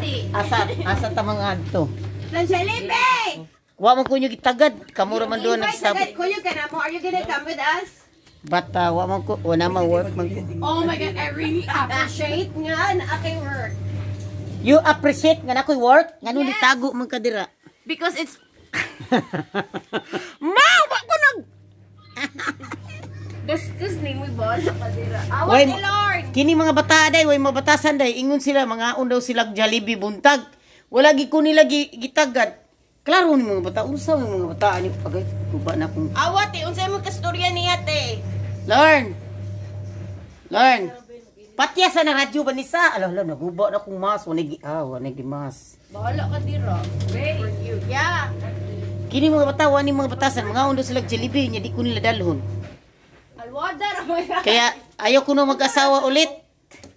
Ready. Asa ta mga adto? Sa Jollibee! Wa man ko nyo gitagad. Kamo ra man doon Invite nagsabot. agad. Kuya ka na mo. Are you gonna come with us? But wa man ko, wala man work man ko. Oh my God, I really appreciate nga na aking work. You appreciate nga na ako'y work? Ngano Yes. nitago man ka dira? Because it's... Ma! Wa ko nag... Bastos ni mo ba? Kadira. Awat Way, ni Lord! Kini mga bata day, way mabatasan day. Ingon sila, mga daw sila Jollibee buntag. Wala gi ko nila gitagad. Klaro ni mga bata, unsa ni mga bata ani agay guba na kung Awat eh, unsay mo kastorya niya te? Learn. Learn. Patya sa na radyo ba ni sa? Ala, ala, naguba na kong mas. Wala gi wala gi mas. Bahala ka dira. Wait. For you. Yeah. Kini mga bata, wani mga batasan, mga daw sila Jollibee, nya di ko nila dalhon. Alwada ra mo. Kaya ayaw ko na mag-asawa ulit.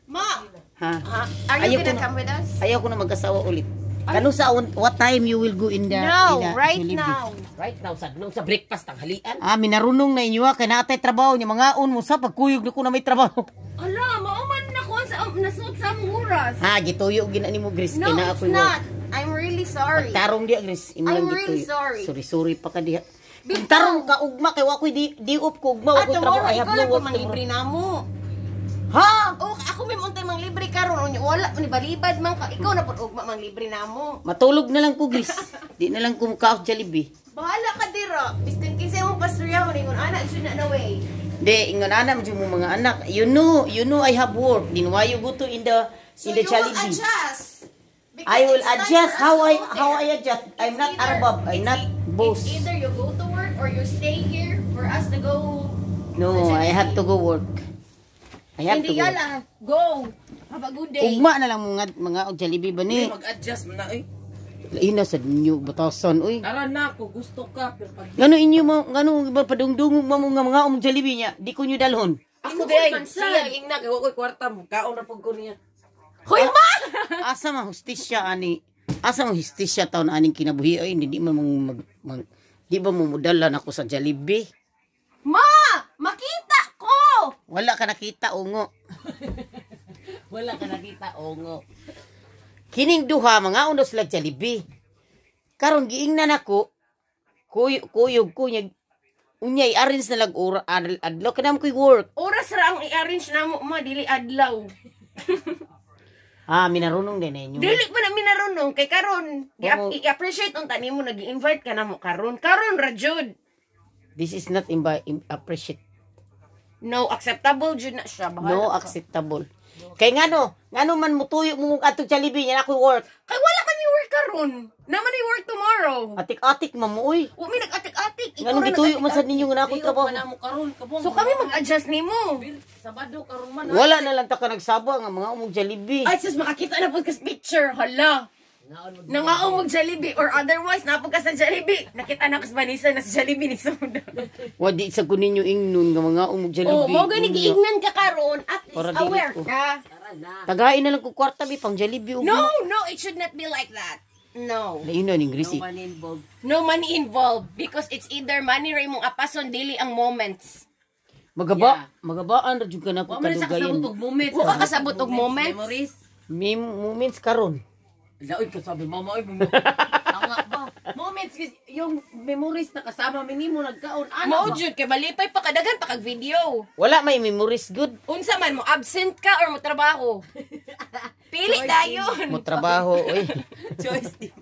Ma! Ha? Ha? Are you Ayaw ko gonna na- come with us? Ayaw ko na mag-asawa ulit. Kano sa what time you will go in the No, in the right Jollibee? now. Right now, sa nung sa breakfast tanghalian. Ah, minarunong na inyo ah, kay naatay trabaho niya mga on mo sa pagkuyog na ko na may trabaho. Ala, mauman na ko sa nasuot sa among oras. Ha, gituyo gina nimo, Grace, No, kay naa it's ako'y work. not. I'm really sorry. Tarong diha, Grace, imo I'm lang really gituyo. sorry. Sorry, sorry pa ka diha. Kung tarong ka ugma kay wa ko'y di up ko ugma, wa Ah, ko'y trabaho. tomorrow, I have ikaw no lang po work manglibre tomorrow. na mo. Ha? Oh, ako may untay manglibre karon unya wala ni balibad man ka. Ikaw na pud ugma manglibre na mo. Matulog na lang ko, Grace. Di na lang ko mukaot Jollibee. Bahala ka dira. Biskan kinsa imong pastorya mo ningon ana jud na na way. Di, ingon ana mo mo mga anak. You know I have work. Then why you go to in the So in the you will Jollibee? adjust. Because I will it's time adjust for us how to I go how there. I adjust. I'm It's not arbab. I'm not boss. It's either you go to work or you stay here for us to go. No, sa I have to Jollibee. go work. I have Hindi to go. yala. Go. Have a good day. Ugma na lang mga og Jollibee ba ni? Mag-adjust man na eh. Lain na sa inyo batasan oy. Tara na ako, gusto ka pero pag Ngano inyo mo ngano iba padungdungog mo nga mga og Jollibee niya, di ko nyo dalhon. Ako di ay siya ingna kay wa ko'y kwarta mo kaon ra pud ko niya. Hoy ma! Asa man hustisya ani? Asa man hustisya taon aning kinabuhi ay hindi man mong mag di ba mo modala nako sa Jollibee? Ma! Makita ko! Wala ka nakita ungo. Wala ka nakita ongo. Kining duha mga unos sila Jollibee. Karon giingnan ako kuyog ko niya unya i-arrange na lag ora adlaw kanam ko'y work. Oras ra ang i-arrange na mo, ma, dili adlaw. Ah, minarunong din na inyo. Dili pa na minarunong kay karon. Oo. I-appreciate unta nimo nag-invite ka na mo karon. Karon ra jud. This is not appreciate. No acceptable jud na siya. Bahala No ka. acceptable. Kay ngano man mutuyo mo atong Jollibee niya ako'y work. Kay wala kami work karon. Naman ay work tomorrow. Atik-atik man mo uy. Wa mi nag-atik-atik. Ikaw Ngano ra gituyo man sa nag-atik-atik. ninyo nga na ako'y Di trabaho. pa na mo karon kabong. So kami mag-adjust nimo. Sabado karon man. Wala na lang ta ka nagsaba nga mga umog Jollibee. Ay sus, makakita na pud ka sa picture. Hala. Nangaon mag Jollibee or otherwise napod ka sa Jollibee. Nakita na ko sa Vanessa na sa Jollibee ni Soda. Wa di sa ko ninyo ingnon nga mga umog Jollibee. Oh, mao gani Unya. giingnan ka karon at least Para dili aware ko. ka. Tagain na lang ko kwarta bi pang Jollibee ug No, no, it should not be like that. No. Lain na ning Gracie. Man involved. No money involved because it's either money ra imong apason dili ang moments. Magaba, magabaan ra jud ka na ko Wa man sa kadugayan. kasabot og moments. Wa ka kasabot og moments. Memories. May moments karon. Laoy ka sabi mama oy. Tanga ba? Moments is yung memories na kasama minimo nagkaon ana. Mao ba? jud kay malipay pa kadagan pa kag video. Wala may memories good. Unsa man mo absent ka or mo trabaho? Pili dayon. Mo trabaho oy. Choice di.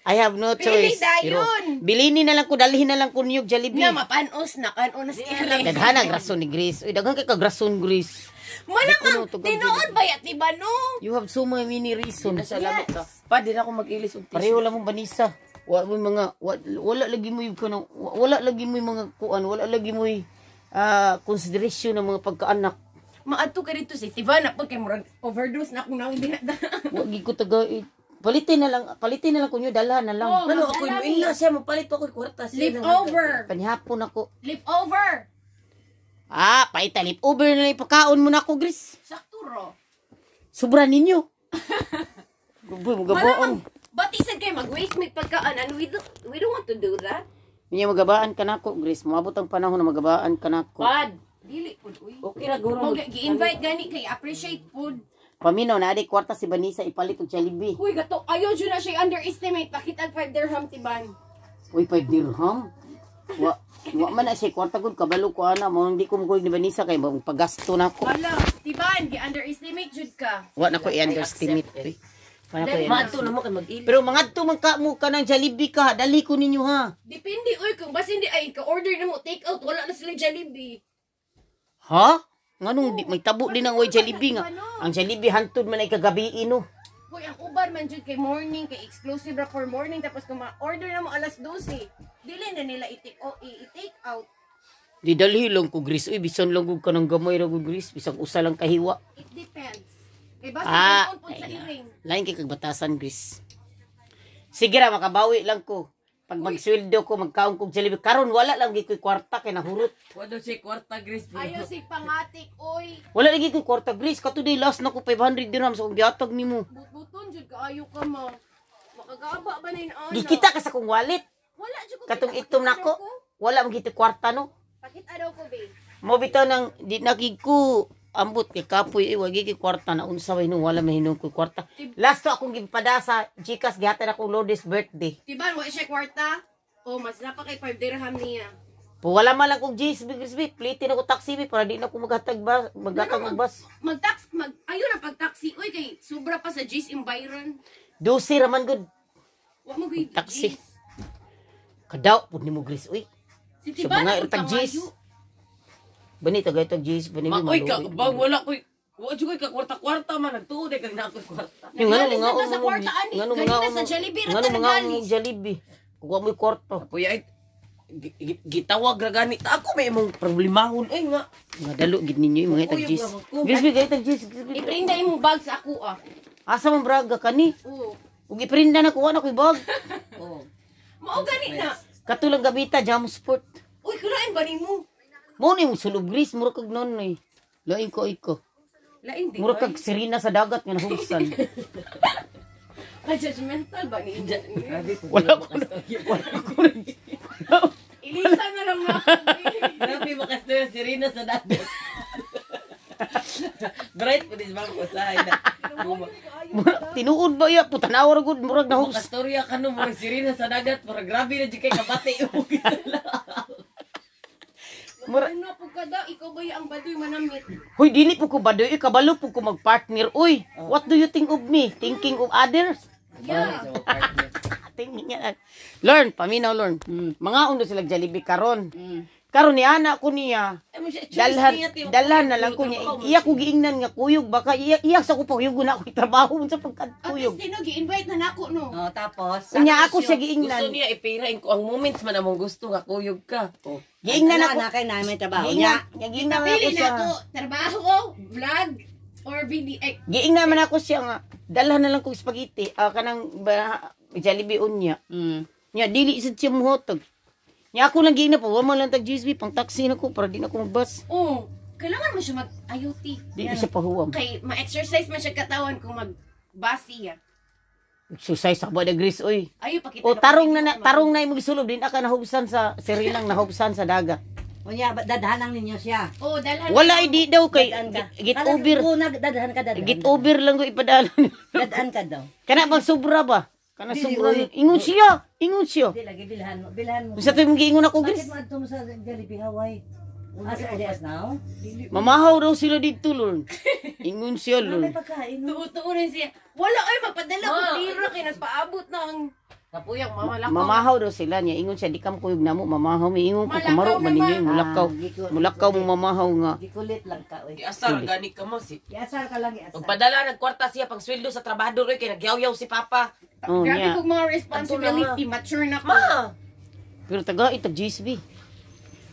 I have no Pili choice. dayon. Bilini na lang ko, dalhin na lang ko niyog Jollibee. Na mapanos na kanon na si Ere. Daghan ang rason ni Grace. Uy, daghan kay kag rason, Grace. Malamang Di ko na tinuod ba yat di ba no? You have so many reasons. Salamat ka. Pa di na ako mag-ilis og tissue. Pareho lang mong Vanessa. Wa mo mga wala lagi mo yung kanang wala lagi mo yung mga kuan, wala lagi mo yung consideration ng mga pagkaanak. Maadto ka dito si Tivana pag kay murag overdose na akong naong dinada. Wa gi ko taga palitin na lang kunyo dalhan na lang. Oh, Ano ako mo ingna siya mopalit pa ko kwarta siya. Leave over. Panihapon ako. Leave over. Ah, paita lip over na lang ipakaon mo na ako, Grace. Sakto ro. Sobra ninyo. Guboy, Malamang magabaan. batisan kay mag-waste may pagkaan and we don't want to do that. Niya magabaan ka nako, Grace. Moabot ang panahon na magabaan ka nako. Pad. Dili pud uy. Okay ra guro. Mo gi-invite gani kay appreciate food. Paminaw na adi kwarta si Vanessa ipalit og Jollibee. Uy, gato, ayaw dyan na siya underestimate. Pakita 5 dirham tiban. Uy, 5 dirham. Wa wa man na siya kwarta gud, kabalo ko ana mo hindi ko mukuyog ni Vanessa kay pagasto na ko. Wala, tiban, gi-underestimate jud ka. Wa na ko i-underestimate. Uy. Wa na ko i-underestimate. Maadto na mo kay mag-ilis. Pero mangadto man ka mo kanang Jollibee ka, dali ko ninyo ha. Depende, uy, kung basin di ay ka-order na mo take out, wala na sila Jollibee. Ha? Nganong di may tabo din ang way Jollibee nga. Ang Jollibee hantud man ay kagabi no. Uy, ang uban man jud kay morning, kay exclusive ra for morning, tapos kung ma-order na mo alas 12, dili na nila i-take, o, i-take out. Di dalhi lang ko Gris. Uy, bisan lang gud ka ng gamay ra gud Gris, bisag usa lang kahiwa. It depends. Kay basta Ah, ah, sa iring. Lain kay kagbatasan Gris. Sige ra makabawi lang ko. Pag magsweldo ko magkaon kog Jollibee karon wala lang gid koy kwarta kay nahurot. Wa daw siya kwarta, Grace. Ayaw si pangatik, oy. Wala lagi koy kwarta Gris, katuday last na ko 500 dirhams akong gihatag nimo. Butbuton jud kaayo ka ma. Makagaba ba na yun, ana? Gikita ka sa kong wallet. Wala jud ko. Katong kita. itom Pakita nako. daw ko. Wala man gid kwarta no. Pakita daw ko, babe. Mo bitaw nang di nakig ko ambot kay kapoy eh wagi kay kwarta na unsa way no wala mahinom ko kwarta. Last to akong gipada sa GCash gihatag akong Lourdes birthday. Tiban, wa siya kwarta. O, mas napa kay 5 dirham niya. Po wala man lang kog G's big G's plitin ako taxi bi para di na ko maghatag ba maghatag og bus. Mag-tax, mag, ayaw na pag-taxi. Uy, kay sobra pa sa G's environ. 12 ra man gud Wa mo gid Taxi. G's. Kadaw pud nimo Gris uy. Si Sa Tiban, mga ang irtag G's. pangayo. Bani tagay tag G's bani Ma, oy, ka, bang wala koy. Wa jud koy ka kwarta-kwarta man nagtuod kag na ako'y kwarta. Yung ngano Nagalis mga na ta sa kwarta, ani. ngano Ganina mga sa Jollibee, ra ngano ta mga nagalis. Jollibee. Kuha mo'y kwarta. Kuya ay gitawag ra gani. Ako may imong problemahon ay nga. Mga dalo gid ninyo yung mga itag Uyog G's. lang ako. Gris bi gay tag G's. Gris, bi. Iprinda imong bag sa ako ah. Asa man braga kani? Oo. Ug iprinda na kuha na ko'y bag. Oh. Mao gani na. Katulang gabita jam sport. Uy, kulain ba nimo? Mo ni imong sulob Gris mura kag nonoy. Lain ko iko. Lain di. Mura kag sirena sa dagat nga nahugsan. Ka judgmental ba nimo? Grabe po. Wala ko na. Wala ko na. Ilisa na lang na ako. babe. Grabe makastorya si Rina sa dagat. Bright po dis bang usahay na. Tinuod ba iya? Putanaw ra gud murag nahugsan. Makastorya ka no murag si Rina sa dagat murag grabe na jud kay kabati imong gisala. Mura Ano po ka daw? Ikaw ba yung ang baduy manamit? Hoy, dili po ko badoy, eh, kabalo po ko magpartner. Uy, what do you think of me? Thinking of others? Yeah. Thinking nga. Learn, paminaw learn. Mga undo sila Jollibee karon. Karon ni ana ko niya. Dalhan, dalhan na lang ko niya. Iya ko giingnan nga kuyog baka iya, iya sa ko paguyog na ako trabaho unsa At pagkadkuyog. least sino gi-invite na nako no. Oh, tapos Unya ako siya Gusto giingnan. niya ipirain ko ang moments man among gusto nga kuyog ka. Oh. Giingnan Wala ako. na kay namin trabaho Giingnan, niya. giingnan man ako Pili siya. na ako trabaho, vlog, or video. Eh, Giingnan man ako siya nga dalhan na lang kog spaghetti. Ah, kanang ba, Jollibee unya. Nya dili sad siya muhotag. Nya ako lang giingnan pa wa man lang tag GSB pang taxi na ko para di na ko magbus. oh, kailangan mo siya mag-IoT. Di na siya pahuwam. Kay ma-exercise man siya katawan kung mag-basi ya. Exercise sa ba Gris oy. Ayo pakita. O na ko tarong na, video na ko, tarong na imong gisulob din ka nahubsan sa sirinang nahubsan sa dagat. Unya, dadhan lang ninyo siya. Oh, dalhan. Wala ay di daw kay Dadaan ka. get Kalas- over. Una, dadaan ka, dadaan. Get over lang ko ipadala. Dadaan ka daw. Kana bang sobra ba? Kana Dili, sobra. oy. Ingon siya, ingon siya. Di lagi bilhan mo, bilhan mo. Unsa to imong giingon ako Bakit Gris? mo adto mo sa Jollibee Hawaii? As early as now? Mamahaw daw sila dito, Lord. Ingon siya, May Lord. pagkain. no? Tuo-tuo rin siya. Wala ay magpadala ko Ma. pira kay nagpaabot na ang Kapuyang mama lakaw. Mamahaw daw sila niya. Ingon siya, di ka makuyog na mo. Mamahaw. May ingon ko, Malakaw kumaro man ninyo. naman. Mulakaw. Ah, Mulakaw mo mamahaw nga. Gikulit lang ka, oy. Giasar gani ka mo si. Iasar ka lang, iasar. Pagpadala nagkwarta siya pang sweldo sa trabahador oy kay nagyaw-yaw si papa. Oh, Grabe niya. kog mga responsibility, mature na ko. Ma, Pero taga, itag GSB.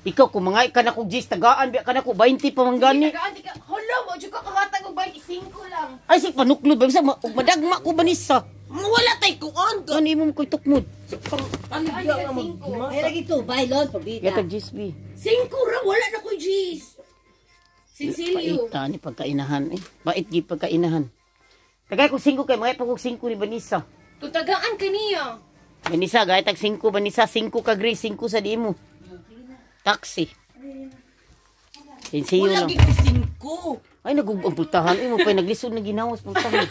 Ikaw, kung mga ka na kog GS, tagaan, biya ka na ko, 20 pa man gani. Tagaan di ka. Hala, mo jud ka kahatag og 25 lang. Ay, si panuklod ba? Bisa, madagma ko ba nisa? wala tay kuon. Ano imo ko itukmod? Paligya nga mag. Ay, lagi tubay, lon, pabida. Yatag GSB. 5 ra wala na koy G's. Sinsilyo. Paita ni pagkainahan eh. Bait gi pagkainahan. Tagay kog 5 kay mga pag 5 ni Vanessa. Kung tagaan ka niya. Vanessa, gay tag 5 Vanessa, 5 ka Grace, 5 sa di mo. Taxi. Sinsiyo Wala lang. gid ko 5. ko. Ay, nagug ang pultahan. Uy, mo pa naglisod na ginawas pultahan.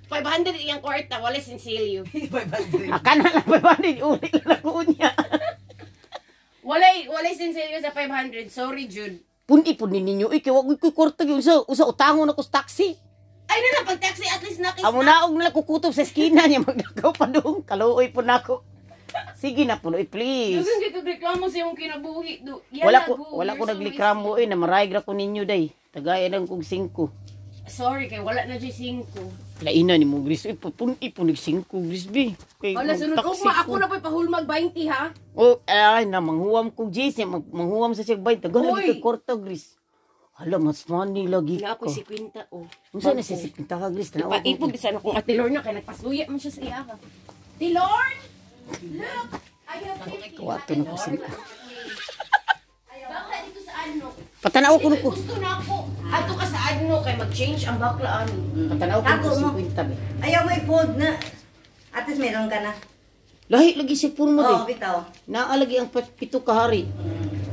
500 iyang kwarta, wala sinsilyo. 500. Akana lang 500 uli lang ako niya. Walay sinsilyo sa 500. Sorry, Jude. Pundi po ni ninyo. Uy, kay wa ko'y kwarta gyud usa usa utangon ako sa taxi. Ay, na na, pag taxi, at least nakis Amo na. naog na lang kukutob sa eskina niya maglakaw pa doon. Kaluoy po nako. Sige na po, uy, please. Dugang kay kag reklamo sa imong kinabuhi. Do. Yan Wala na, ko go. wala ko You're so naglikramo oy, na maray ra ko ninyo day. Tagay lang kog 5. lazy. Sorry kay wala na jay 5. Laina ni mo Gris, uy, pundi po nag 5 Gris bi. Kay Wala sunod magtaxi ugma ako ko. na po'y pahulmag 20 ha. Oh, ay na manghuwam kog Jis, manghuwam sa siya bay. Tagal Uy! lagi kag kwarta Gris. Hala, mas money lagi Na ka. ako 50 oh. Unsa na siya si Pinta ka Gris? Tanaw ko. Paipog sa akong Ate Lorna kay nagpasuya man siya sa iya ka. Ate Lorn! Look! I have 50. Kawato na ko singko. Bakla dito sa ano? Patanaw ko ko. Gusto na ako. Ato ka sa ano kay mag-change ang bakla ani. Patanaw ko Tago ko mo. 50 be. Ayaw mo i-fold na. At least meron ka na. Lahi lagi si pulmo Oo, de. bitaw. Naa lagi ang pito kahari.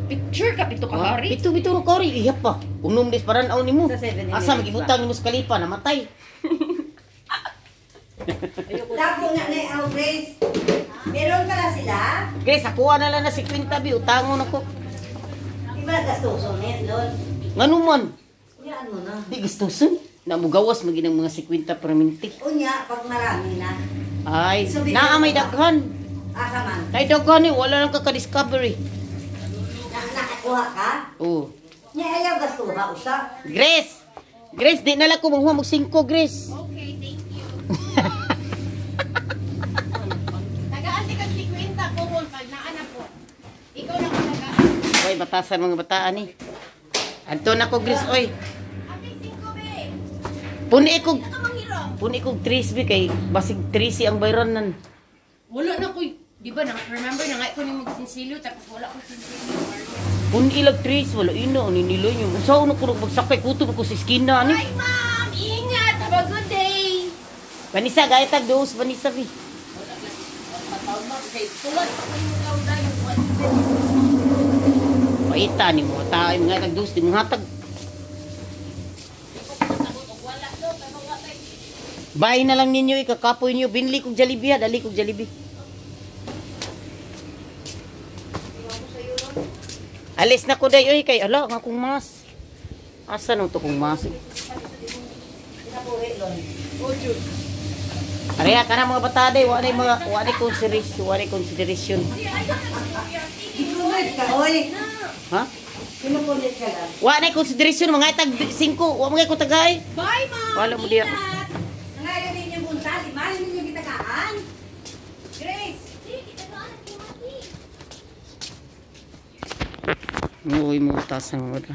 Picture ka pito ka hari. Pito pito ro kahari iya pa. Unom des paran aw nimo. Sa 7 Asa magibutang nimo sa kalipa namatay. Dako nga na oh, Grace. Meron pala sila. Grace, akuha na lang na si Quinta bi utangon ako. Di ba gastuso na yan, Lol? Ngano man? Unyaan mo na. Di gustuson. Na mugawas magin ang mga 50 perminti. Unya, pag marami na. Ay, So, bigyan naa may mo ba? daghan. Asa man? Nay daghan eh, wala lang kaka-discovery. Na, nakakuha ka? Oh. Nya ayaw gastuha, usa. Grace. Grace, di na lang ko manghuwa mag 5, Grace. Okay, thank you. Tagaan ti kag 50 kuhon pag naa na po. Ikaw na ko tagaan. Oy, batasan mga bataan eh. Anto na ko, Grace, oy. Ate 5 be. Puni ko, Ka manghiram. puni ko 3 bi kay basig 3 ang bayran nan. Wala na ko. Di ba na remember na nga ko ni magsinsilyo tapos wala ko sinsilyo. Puni ilag 3 wala ina ani nilo nyo. Usa na ko magsakay kutob ko sa eskina ani. Bye ma'am, ingat. Have a good day. Vanessa, gaya tag dos, Vanessa bi. Paita ni mo tayo mga tag dos di mo hatag. Bay na lang ninyo ikakapoy niyo binli kog Jollibee ha, dali kog Jollibee. Alis na ko day oy kay ala ang akong mas. Asa nang to kong mas? Areha kana mga bata day, wa nay mga wa nay consideration, wa nay consideration. Kinulit ka, oy. Ha? Kinukulit ka lang. Wa nay consideration mga tag 5, wa mga ko tagay. Bye ma'am. Wala mo diya. Ingat. Nangayon ninyo bunsa, lima ninyo gitakaan. Grace! Uy, mo taas ang wala.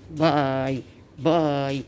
Bye. Bye.